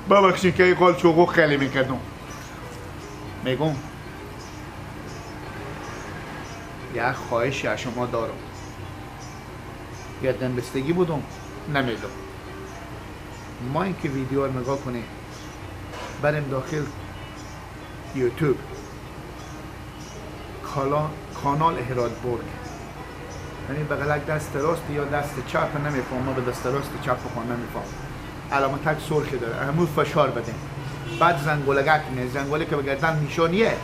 ببخشید که این قال چوقو خیلی میکردم. میگم یک خواهشی از شما دارم. گردن بستگی بودم نمیدم. ما اینکه ویدیو رو نگاه کنیم بریم داخل یوتیوب کانال هرات برگ، یعنی بغلک دست راست یا دست چپ نمیفهم، ما به دست راست چپ خون نمیفهم، علامت تک سرخی داره، همون فشار بدیم، بعد زنگولگک نه زنگوله که به گردن نشانیه،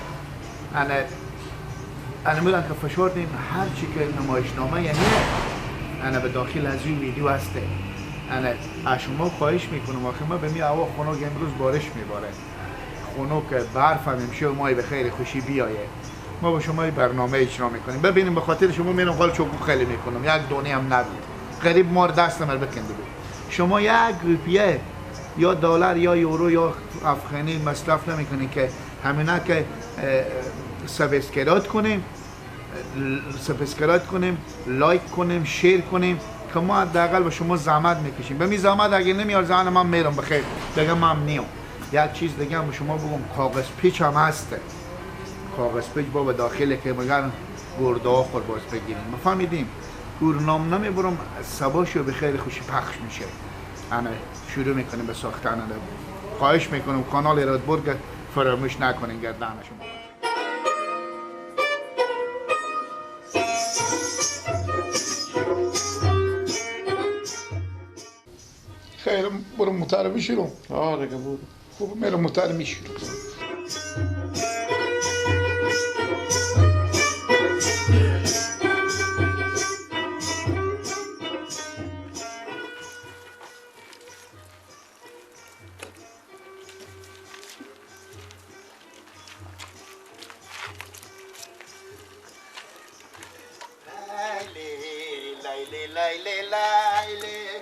انا میدونم که فشار دیم هر چی که نمایشنامه یعنی انا به داخل از این ویدیو هسته. انا از شما خواهش میکنم، آخه ما به می هوا خنک امروز بارش میباره، خنک برف هم امشه و مای به خیر خوشی بیایه، ما با شما برنامه اجرا میکنیم. ببینیم به خاطر شما میرم قال چوکو خیلی میکنم، یک دونه هم نبود غریب مار دست من بکنده بود. شما یک روپیه یا دلار یا یورو یا افغانی مصرف نمیکنین که همینا که subscribe کنیم، subscribe کنیم، like کنیم، share کنیم که ما حداقل به شما زحمت میکشیم. به می زحمت اگه نمیار زن من میرم بخیر دیگه، من نیام. یک چیز دیگه هم به شما بگم، کاغذ پیچ هم هسته، کاغذ پیچ با داخله که مگر گرده ها خور باز بگیریم. ما فهمیدیم نام نمیبرم، سباشو به خیر خوشی پخش میشه. انا شروع میکنیم به ساختن. خواهش میکنم کانال هرات برگ فراموش نکنین گردن شما. خیر برو موتر میشیرم. آره که بود. خوب میرم موتر میشیرم. لیلی لیلی لیلی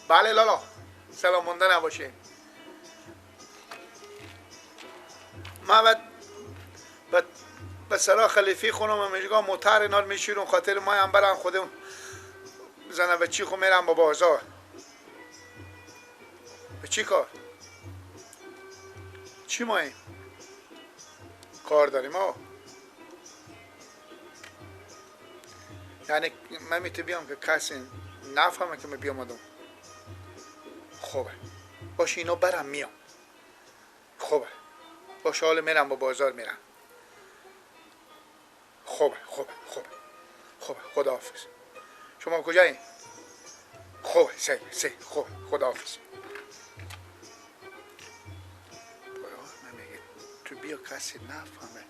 بله لالا، سلام مونده نباشه. ما به سرا خلیفی خونم میگم موتر اینا رو میشیرون خاطر ما هم برم خودم زنم به چی خو میرم با بازار. به چی کار؟ چی ماییم؟ کار داریم ها. یعنی من میتونم بیام که کسی نفهمه که من بیامدم. خوبه باشه اینا برم میام. خوبه باشه حالا میرم با بازار میرم. خوبه خوبه خوبه خوبه خداحافظ. شما کجایی؟ خوبه سی سی خوبه خداحافظ. من میگه تو بیا کسی نفهمه.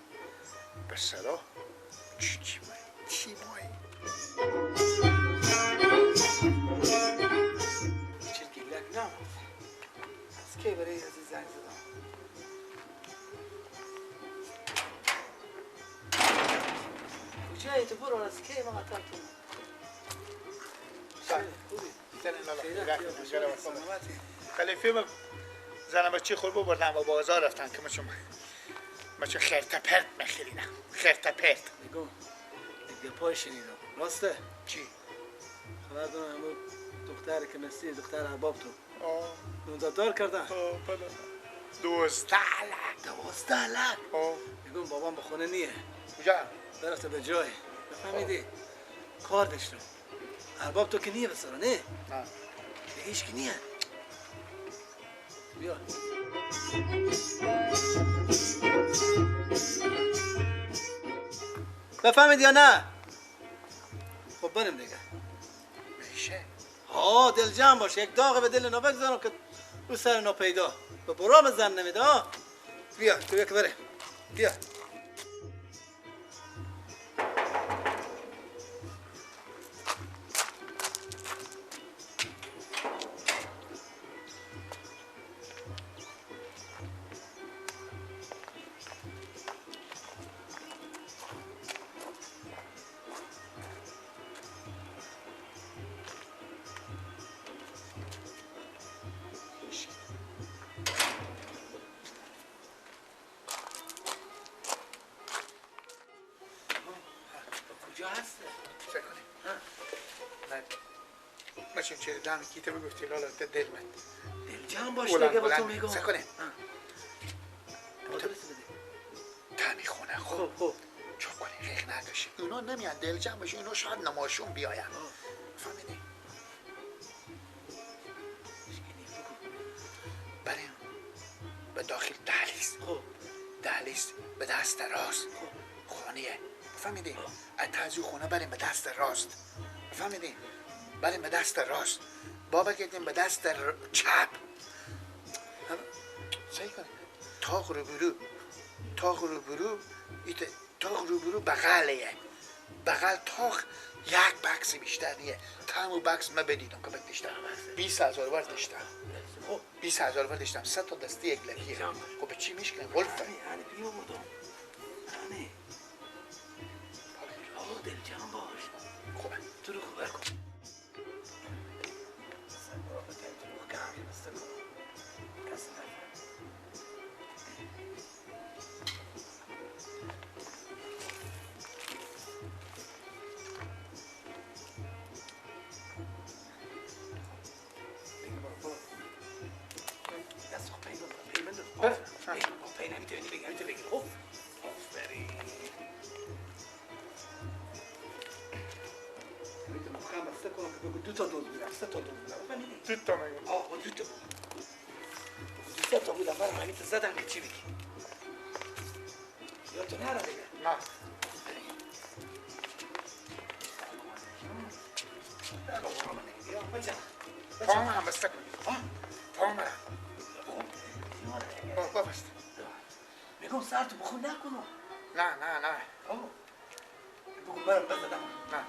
به صلاح چی چی مایی چی مایی؟ چرا نه از کی برای عزیز زنگ زدم؟ کجایی تو برو از کی ما قطار تو؟ خلیفه ما زنم بچه خود ببردم و بازار رفتن که ما چه خرت پرت میخریدم. خرت پرت میگم یک گپای شنیدم راسته؟ چی؟ خبر دارم همون دختر که مسیح دختر ارباب تو نوزادار کردن. بله 12 لک. 12 لک؟ میگم بابام به خونه نیه. کجا؟ برفته به جای. بفهمیدی؟ کار داشتم. ارباب تو که نیه بسرا نه؟ نه هیچ که نیه. بیا بفهمید یا نه؟ خب بریم دیگه. میشه؟ ها دل جمع باش، یک داغ به دل اینا بگذارم که او سر اینا پیدا به برام زن نمیده. ها بیا تو یک بره بیا. چیم چه دم کیته بگفتی لالا ته دل من. دل جمع باش دیگه با تو میگم. سکنه. آدرس بده. تمی خونه خب. خب. چوب کنی ریخ نکشی. اونا نمیان دل جمع باشی اونا شاید نماشون بیاین. فهمیدی؟ بریم به داخل دهلیز. خب. دهلیز به دست راست. خونه. فهمیدی؟ از خونه بریم به دست راست. فهمیدی؟ بریم به دست راست. بابا گردیم به دست چپ. سعی کن. تاق روبرو. تاق روبرو. تاق روبرو بغلیه. بغل تاق یک بکس بیشتر نیه. تمام بکس من بدیدم که داشتم. 20,000 ور داشتم. 20,000 ور داشتم. 3 تا دستی یک لکیه. خب به چی میشکنم؟ قلفه. یعنی بیا بودم. یعنی. آقا دل جمع باش. خوبه. تو رو خوبه کن. زدم که چی بگی؟ یا تو نره دیگه؟ نه. پام هم بسته کن. پام هم. با بسته. میگم سر تو بخون نکنم. نه نه نه. بگو برم بزدم. نه.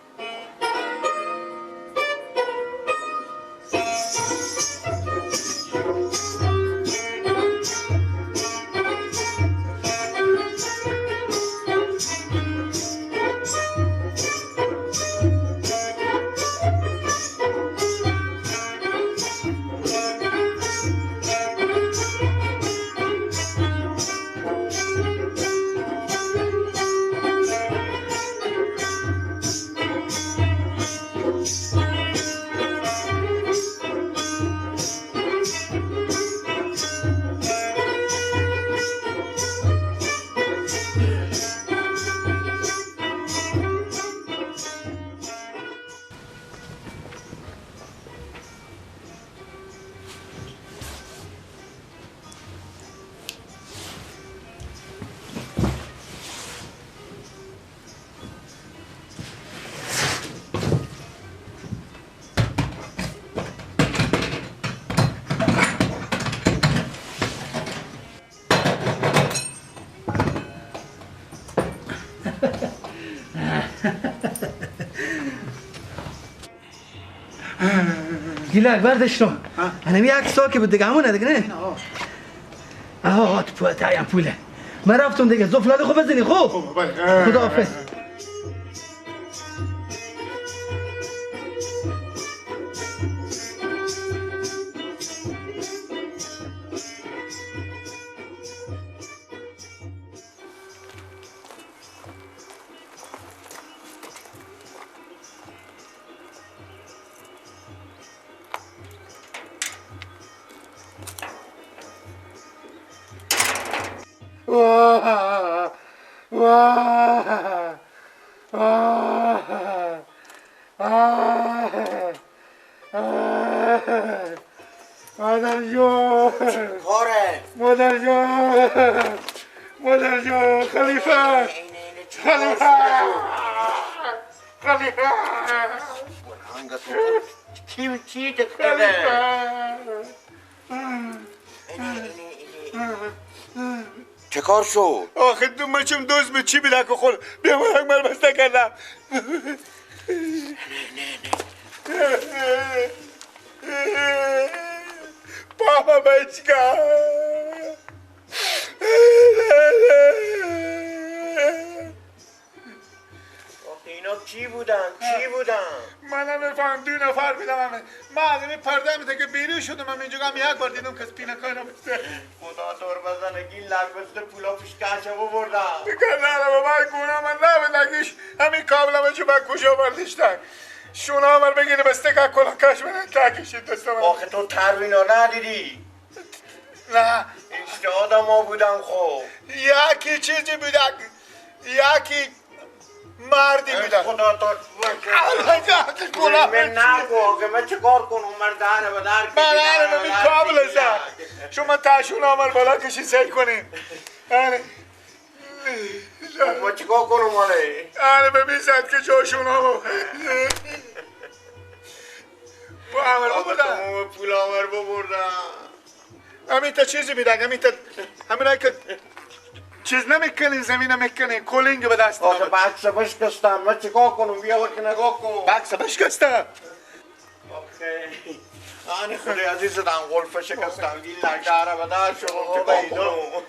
گیلک برداشتم. انا یک ساکه بود دیگه همونه دیگه نه؟ آها تو تایم پوله. من رفتم دیگه زفلاده خوب بزنی خوب. خداحافظ. مادر جان، مادر جان، مادر جان، خلیفه، خلیفه، خلیفه، چی خلیفه؟ چه کار شد؟ آخه تو مچم دوست به چی بیده که خود بیا من من بسته کردم. نه نه نه بابا بچگاه اینا کی بودن؟ کی بودن؟ من نمیفهم، دو نفر بودم. من از این پرده میده که بیرون شدم، من اینجا هم یک بار دیدم کس پینکای نبسته. خدا دور بزنه گین لگ بسته پولا پیش کچه ببردم. نه بابا گونه من نبودگیش همین کابل همه چو من کجا برداشتن. شونه عمر بگیری بسته که کلاکش منه تکشید دست من. آخه تو تروینا ندیدی؟ نه اینجا آدم ها بودم خب. یکی چیزی بوده، یکی مردی بوده. خدا تا من نگو آخه من چه کار کنم؟ من دهنه به در کشید. من هره به می کابل زد. شما تشون آمر بالا کشید سعی کنیم. آره ما چیکار کنم آره؟ آره به می زد که جاشون آمر با آمر ببردن. پول آمر ببردن. همین تا چیزی بیدن، همین تا همین که چیز نمیکنین، زمین نمیکنین، کلینگ به دست. آخه بکس بشکستم، من چیکار کنم؟ بیا که نگاه کن. بکس بشکستم. آخه آنی خدای عزیز دم قلف شکستم، گیلک داره به در شدم، چیکار کنم؟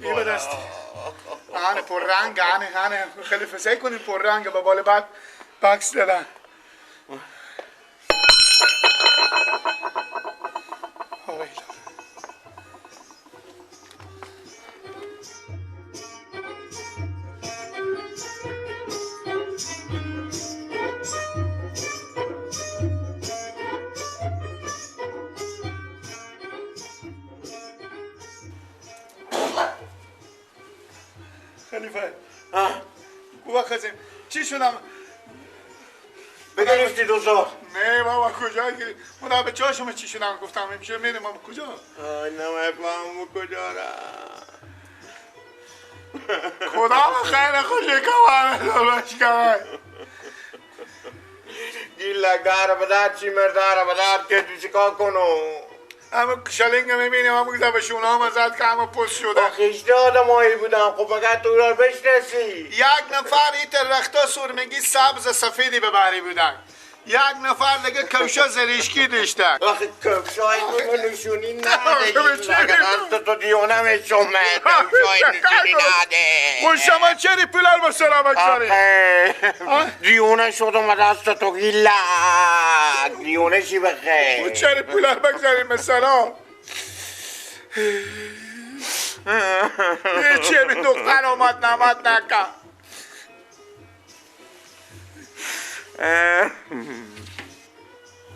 این به دست. آنه پر رنگ، آنه خیلی فسای کنین پر رنگ به بالا بعد بکس دادن. خلیفه خزیم چی شدم؟ بگرفتی دوزا؟ نه بابا کجا گیری؟ خدا به چاشم چی شدم گفتم میشه میریم بابا کجا؟ آی نه من کجا رفت؟ خدا خیر خوشی کمانه دلش کمانه گیلک داره به در چی مرداره به در که تو چیکار کنم؟ همه شلنگ میبینیم همون که به شونه هم زد که همه پست شده. آخه ایشته آدم هایی بودم خب مگر تو را بشناسی؟ یک نفر ایت رختا سرمگی سبز سفیدی به بری بودن، یک نفر دیگه کوشا زریشکی داشتن. آخه کوشای تو نشونی نده، مگر تو دیونه میشم کوشای نشونی نده. خب شما چرا پولار با سرا بگذاری؟ دیونه شدم دست تو گیلک، دیونه شی بخیر. چرا پولار بگذاری مثلا؟ چیه می دختر آمد نمد نکن.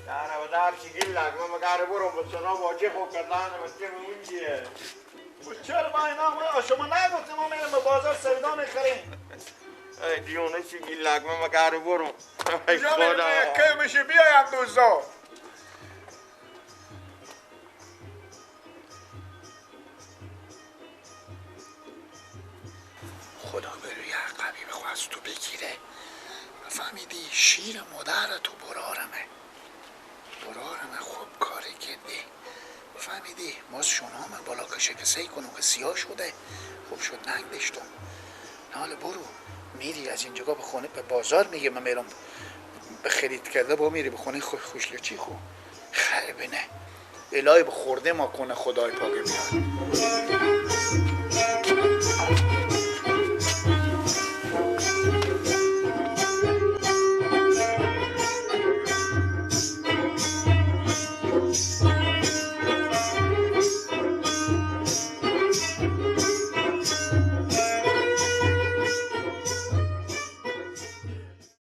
داره و در چی گیلک من مگره برم به سنا باجه خود کردن بچه اونجیه. چرا با اینا شما نگفتیم ما میریم به بازار سودا میخریم؟ ای دیونه چی گیلک من مگره برم. کجا میریم؟ کی میشه بیایم دوزا. خدا به روی عقبی بخواه از تو بگیره. فهمیدی؟ شیر مادر تو برارمه، برارمه. خوب کاری کردی فهمیدی؟ باز شونه بالا کشه که سی کنم که سیاه شده. خوب شد ننگ داشتم. حالا برو میری از اینجا به خونه به بازار میگه من میرم به خرید کرده با میری به خونه خوشلچی. خو خیر بینه الهی به خورده ما کنه خدای پاک بیاد.